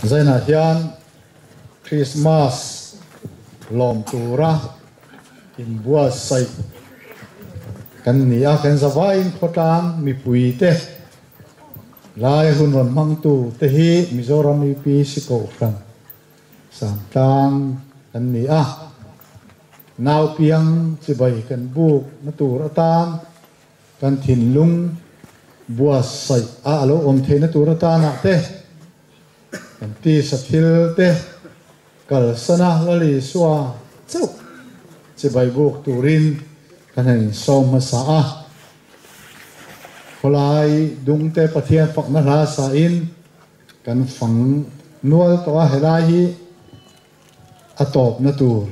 Zainah hian Krismas lawm tura inbuatsaih kan ni a, kan zavaiin khawtlang mipuite lai hun rawn hmangtu te hi Mizoram UPC Kohhran Sangtlang kan ni a, naupiang chibai kan buk na tur atan kan thinlung buatsaih a a lo awm theihna tur atanah te kan tisa thil te kalsana Lal Isua chauh chibai buk turin kan han insawm hmasa a. Khawlai dungte Pathian fakna hla sain Kan fang nual tawh a, helai hi a tawpna tur,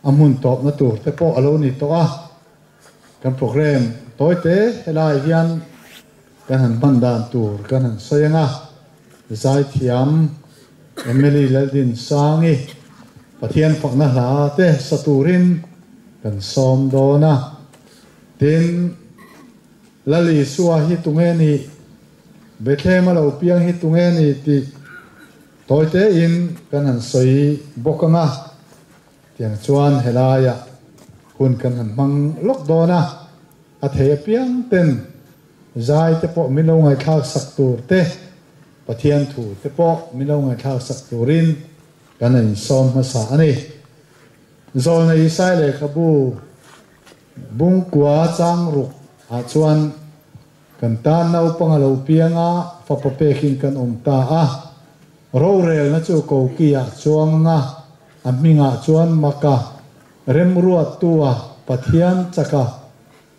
a hmun tawpna tur te pawh a lo ni tawh a. Kan program tawi te helai hian kan han hman dan tur kan han sawi ang a, Zaithiam Emily Laldinsangi Pathian fakna hla te sa turin kan sawm dawn a. Tin, Lal Isua hi tunge nih? Bethlehem a lo piang hi tunge ni tih tawi tein kan han sawi bawk ang a, tiang chuan helaiah hun kan han hmang lawk dawn a, a thei apiang ten zai te pawh min lo ngaihthlak sak tur te, Pathian thu te pawh min lo ngaihthlak sak turin kan han insawm hmasa a ni. Zawlna Isai lehkhabu Bungkua changruk ah chuan Kan tan naupang a lo piang a, fapa pekin kan awm ta a. Rorelna chu kokiah chuang anga, a hmingah chuan Maka, Remruattua, Pathian chaka,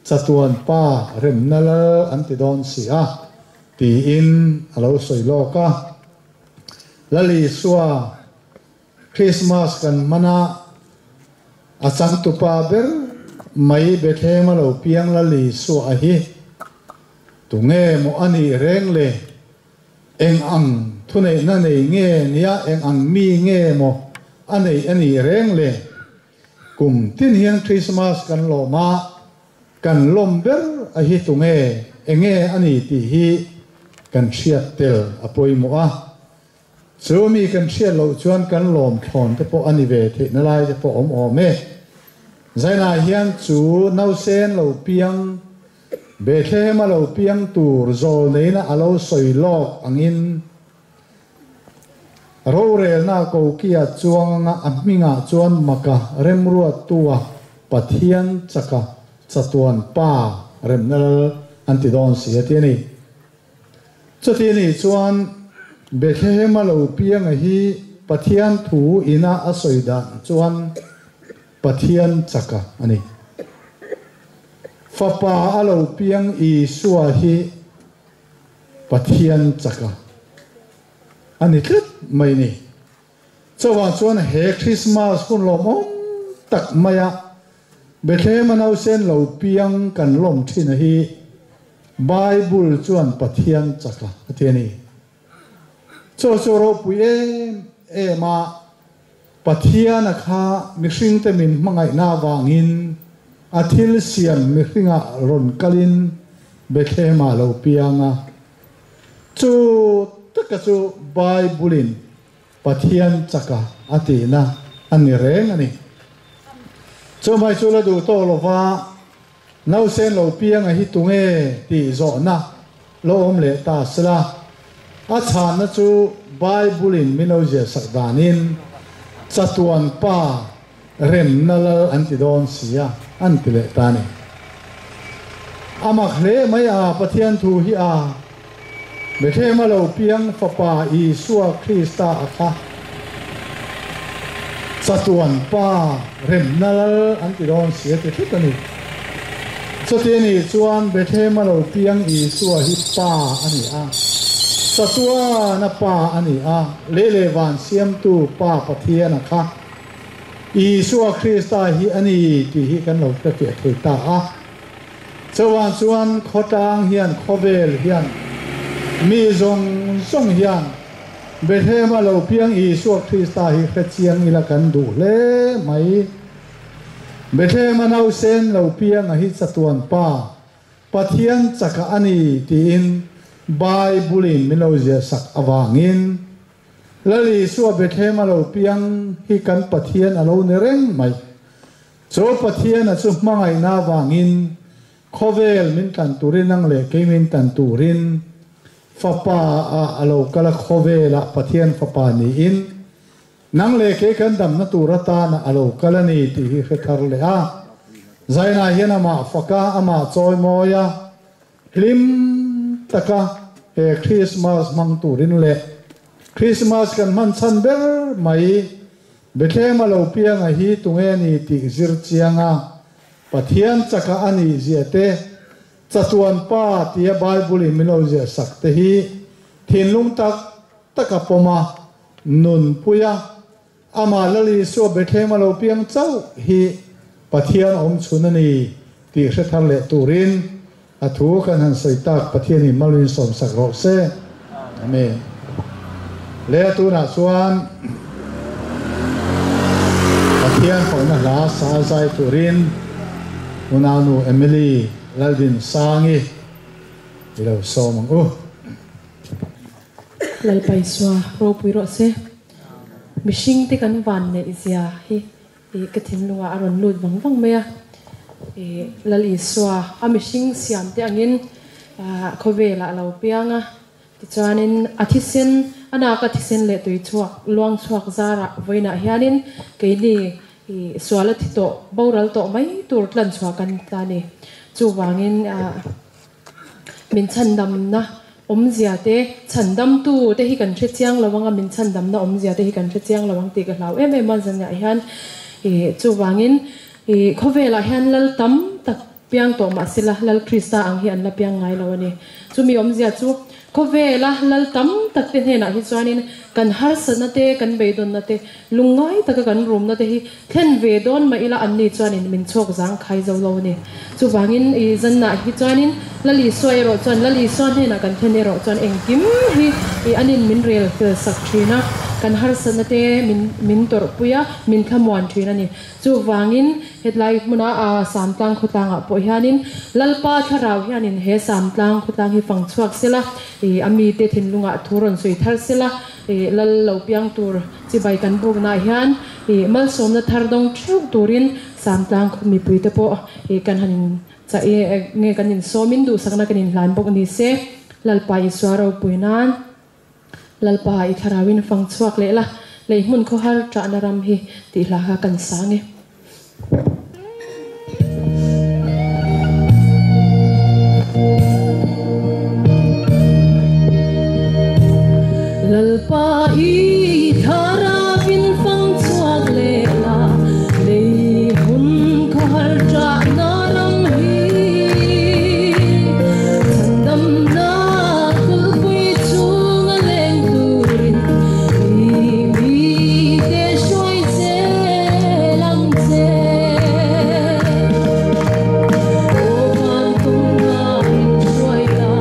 Chatuan Pa, Remna Lal an ti dawn si a, tiin a lo sawi lawk a. Lal Isua, Krismas kan hman a, a changtupa ber mai Bethlehem a lo piang Lal Isua a hi tunge maw a nih reng le? Eng ang thuneihna nei nge nia eng ang mi nge maw a neih a nih reng le? Kum tin hian Krismas kan lawm a, kan lawm ber a hi tunge enge a ni tih hi kan hriat tel a pawimawh a. Chu mi kan hriat loh chuan kan lawm thlawn te pawh a ni ve theihna lai te pawh awm awm e. Zainah hian chu nausen lo piang, Bethlehem a lo piang tur zawl neina a lo sawi lawk angin rorelna kokia chuang anga a hmingah chuan Maka remruattua Pathian chaka chatuan Pa remna lal an ti dawn si a ti a ni. Chuti nih chuan Bethlehem-a lo pianga hi Pathian thu ina a sawi dan chuan Pathian chaka a ni. Fapa a lo piang Isua hi Pathian chaka a ni tlat mai ni. Chuvang chuan he Krismas hun lawmawm tak maia Bethlehem-a nausen lo piang kan lawm thin a hi Bible chuan Pathian chaka a ti a ni. Chaw chu ropui em em a, Pathian a kha mihringte min hmangaihna avangin a thil siam mihringah rawn kalin Bethlehem-ah lo piang a. Chu taka chu Bible-in Pathian chaka a tihna a ni reng a ni. Chumai chu la duh tawh lova Nausen lo pianga hi tunge tih zawhna lo awm leh ta sela, a chhanna chu Bible-in min lo ziahsak danin Chatuan Pa remna lal an ti dawn si a, an ti leh ta a ni. A mak hle mai a, Pathian thu hi a Bethlehem-a lo piang Fapa Isua Krista a kha Chatuan Pa remna lal an ti dawn si a ti thut a ni. Chuti a nih chuan Bethlehem-a lo piang Isua hi Pa a ni a, Chatuana Pa a ni a, lei leh van siamtu Pa Pathian a kha Isua Krista hi a ni tih hi kan lo hrefiah thei ta a. Chuvang chuan khawtlang hian khawvel hian mi zawng zawng hian Bethlehem-a lo piang Isua Krista hi hre chiang ila kan duh hle mai. Bethlehem-a nausen lo pianga hi chatuan Pa, Pathian chaka a ni tiin Bible-in min lo ziahsak avangin. Lal Isua Bethlehem a lo piang hi kan Pathian a lo ni reng mai. Chu Pathian a chu hmangaihna avangin khawvel min tlan turin ang leh kei min tlan turin Fapa ah a lo kal a, khawvelah Pathian Fapa niin nang leh kei kan damna tur atana a lo kal a ni tih hi hre thar leh a. Zainah hian amah faka, amah chawimawi a, hlim taka he Krismas hmang turin leh Krismas kan hman chhan ber mai Bethlehem a lo pianga hi tunge ni tih zir chianga Pathian chaka a nih zia te Chatuan Pa tia Bible in min lo ziah sak te hi thinlung tak tak a pawm a, nunpui a, amah Lal Isua Bethlehem a lo piang chauh hi Pathian awm chhun a ni tih hre thar leh turin a thu kan han sawi tak Pathian in malwin sawm sak rawh se. Amen. Le a tunah chuan Pathian fakna hla sa zai turin Unaunu Emily Laldinsangi i lo sawm ang u. Lalpa Isua ropui rawh se. Mihring te kan van neih zia hi ka thinlungah a rawn lut vang vang mai a. Lal Isua a mihring siam te angin khawvelah a lo piang a. Tichuanin a thisen, a naka thisen leh tui chhuak, luang chhuak zarah vawiinah hianin keini sual a thi tawh, boral tawh mai tur tlan chhuah kan ta a ni. Chuvangin min chhandamna awmzia te, chhandamtu te hi kan hre chiang lo ang a, min chhandamna awmzia te hi kan hre chiang lo ang tih ka hlau em em a zanah hian. Chuvangin khawvelah hian lal tam tak Piang tawh mah sela, Lal Krista ang hi an la piang ngai lo a ni. Chumi awmzia chu, khawvela lal tam tak te hnenah hi chuanin kan harsatna te, kan beidawnna te, lungngai taka kan rumna te hi thlen ve dawn mah ila anni chuanin min chhawk zang khai zo lo a ni. Chuvangin i zannah hi chuanin Lal Isua erawh chuan Lal Isua hnenah kan thlen erawh chuan engkim hi i anin min rel fel sak thin a, kan harsatna te min min tawrhpui a, min thlamuan thin a ni. Chuvangin hetlai hmuna a Samtlang khawtlangah pawh hianin Lalpa thlarau hianin he Samtlang khawtlang hi fang chhuak sela, ih a mite thinlungah thu rawn sawi thar sela, ih Lal lo piang tur chibai kan buknaah hian ih malsawmna thar dawng theuh turin Samtlang khaw mipuite pawh ih kan han in chah i nge kan insawmin duhsakna kan inhlan bawk ni se Lalpa Isua ropui nan. Lalpa i thlarauin fang chhuak leh la, lei hmun khawhar ṭahna ram hi tih hla kha kan sang e. Lalpa i thlarauin fang chhuak leh la, lei hmun khawhar ṭahna ram hi chhandamna Kulhpui chunga leng turin i mite hruai zel ang che. Aw van tumnain hruai la,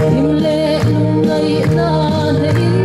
hlim leh lungngaihna hnehin.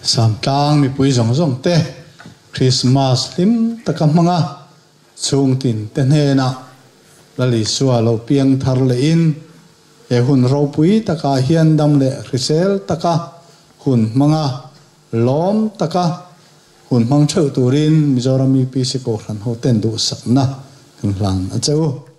Samtlang mipui zawng zawng te Krismas hlim taka hmanga chhungtin te hnenah Lal Isua lo piang thar lehin he hun ropui takah hian dam leh hrisel taka hun hmanga lawm taka hun hmang theuh turin Mizoram UPC Kohhran ho ten duhsakna kan hlan a che u.